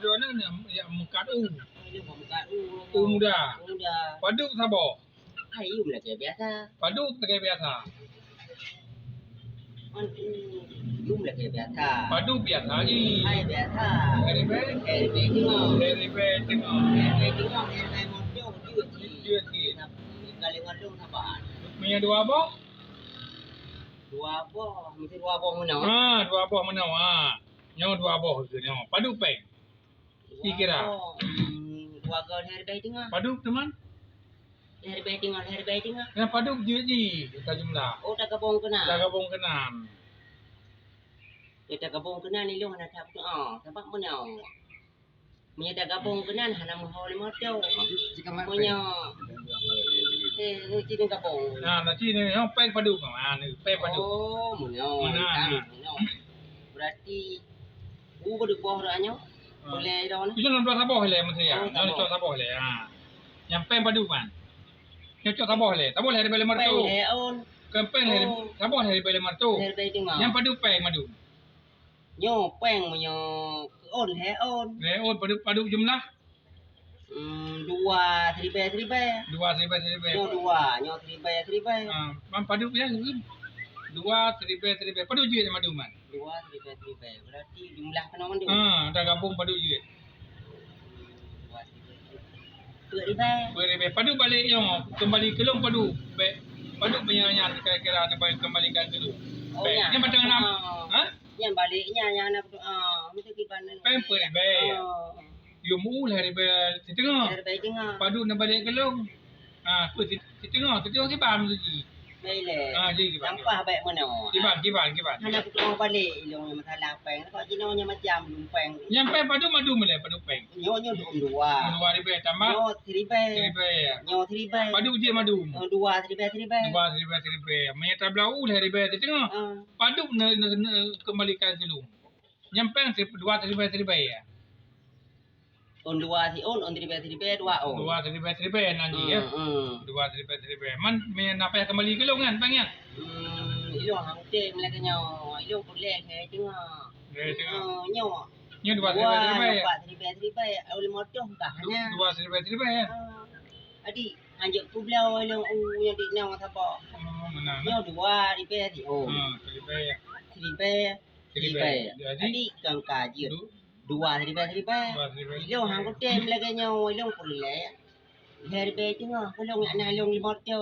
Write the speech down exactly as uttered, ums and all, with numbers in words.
Dua ni, ni, ya, meukat u. Ini bukan meukat u. U muda. U muda. Padub saboh. Hai, yum lagèe biasa. Padub lagèe biasa. Man, yum lagèe biasa. Padub biasa i. Hai biasa. Hai ribèe. Hai ribèe teungoh. Hai ribèe teungoh. Hai ribèe teungoh, hai, hai moto, jeuet i. Jeuet i. Kali ngon lôn saban. Meunyoe dua boh? Dua boh, mesti dua boh meunoe. Ha, dua boh meunoe, ha. Nyoe dua boh ke nyoe. Padub péng. Dua boh. Dikira. Hmm, dua boh lhèe ribèe teungoh. Padub teuma? Lhèe ribèe teungoh, lhèe ribèe teungoh. Nyang padub jeuet jih tajumlah. Oh, tagabong keunan. Tagabong keunan. Ya, tagabong keunan ilôn hana that, ah, sabab meunoe. Meunyoe tagabong keunan hana meuho lé moto. Meunyoe, eh, nyoe ci gabong. Nah, nanti ni, oh, péng padub. Ah, ni péng padub. Oh, meunoe. Meunoe. Berarti u padub boh dak nyoe? Ah. Boleh dah ni. Itu nombor saboh lé mesti ya. Oh, nombor saboh lé. Ha. Nyang péng padub kan. Nyang cok saboh lé. Saboh lé ribèe lima ratus. Péng lé on. Kan péng lé. Oh. Saboh lé ribèe lima ratus. Lhèe ribèe teungoh. Nyang padub péng padub. Nyoe péng meunyoe keu on lhèe on. Lhèe on padub, padub jumlah? Hmm, dua siribèe-siribèe. Dua siribèe-siribèe. Nyoe dua, nyoe siribèe-siribèe. Ah, man padub ya, kan? Dua siribèe-siribèe. Padub jeuet madum man? Dua siribèe-siribèe. Berarti jumlah keunoe mandum. Ah, dah gabong padub jeuet. Dua siribèe-siribèe. Peuet ribèe. Peuet ribèe. Padub balek nyoe, kembali keu lôn padub. Bèk, padub meunyoe nyan kira-kira kembalikan keu lôn. Oh, bèk. Ya. Nyan batang enam. Ah. Ha? Nyan balek nyan, nyan aneuk, ah, meusti kiban. Péng peuet ribèe. Oh. Yum u lhèe ribèe siteungoh. Lhèe ribèe teungoh. Padub neubalek keu lôn. Ah, peuet si-, siteungoh, siteungoh kiban meusti. Baik lé. Ah, jadi kiban. Sampah bèk meunoe. Kiban, kiban, kiban. Hana kuteungoh balek ilôn nyang masalah péng. Kok jinoe nyang macam lôn péng. Nyang péng padub madum lé, padub péng. Nyoe, nyoe dua. Dua ribèe tambah? Nyoe siribèe. Siribèe. Nyoe siribèe. Padub jeuet madum? Oh, dua siribèe, siribèe. Dua siribèe, siribèe. Meunyoe tablah u lhèe ribèe siteungoh. Ah. Padub ne, ne, ne, kembalikan keu lôn. Nyang péng si-, dua siribèe-siribèe ya. On dua si on, on siribèe-siribèe, dua on. Dua siribèe-siribèe nan jih ya. Hmm, hmm. Dua siribèe-siribèe. Man, meunyoe na payah kembali keu lôn kan, péng nyan? Hmm, ilôn hana kutem lagèe nyoe. Ilôn peureulèe lhèe teungoh. Lhèe teungoh. Hmm, nyoe. Nyoe dua siribèe-siribèe ya? Nyoe pat siribèe-siribèe. Lima ratus kah nyan? Dua siribèe-siribèe ya? Ah. Adik, hanjeuet peubloe ilôn u nyang di nong saboh. Oh, meunan. Nyoe dua ribèe si on. Ha, siribèe ya. Siribèe. Siribèe. Jadi, kan ka jeuet. Du-, dua siribèe-siribèe. Dua siribèe. Ilôn hana kutem lagèe nyoe, ilôn peureulèe. Lhèe ribèe teungoh, keu lôn nyang na ilôn limong ratus.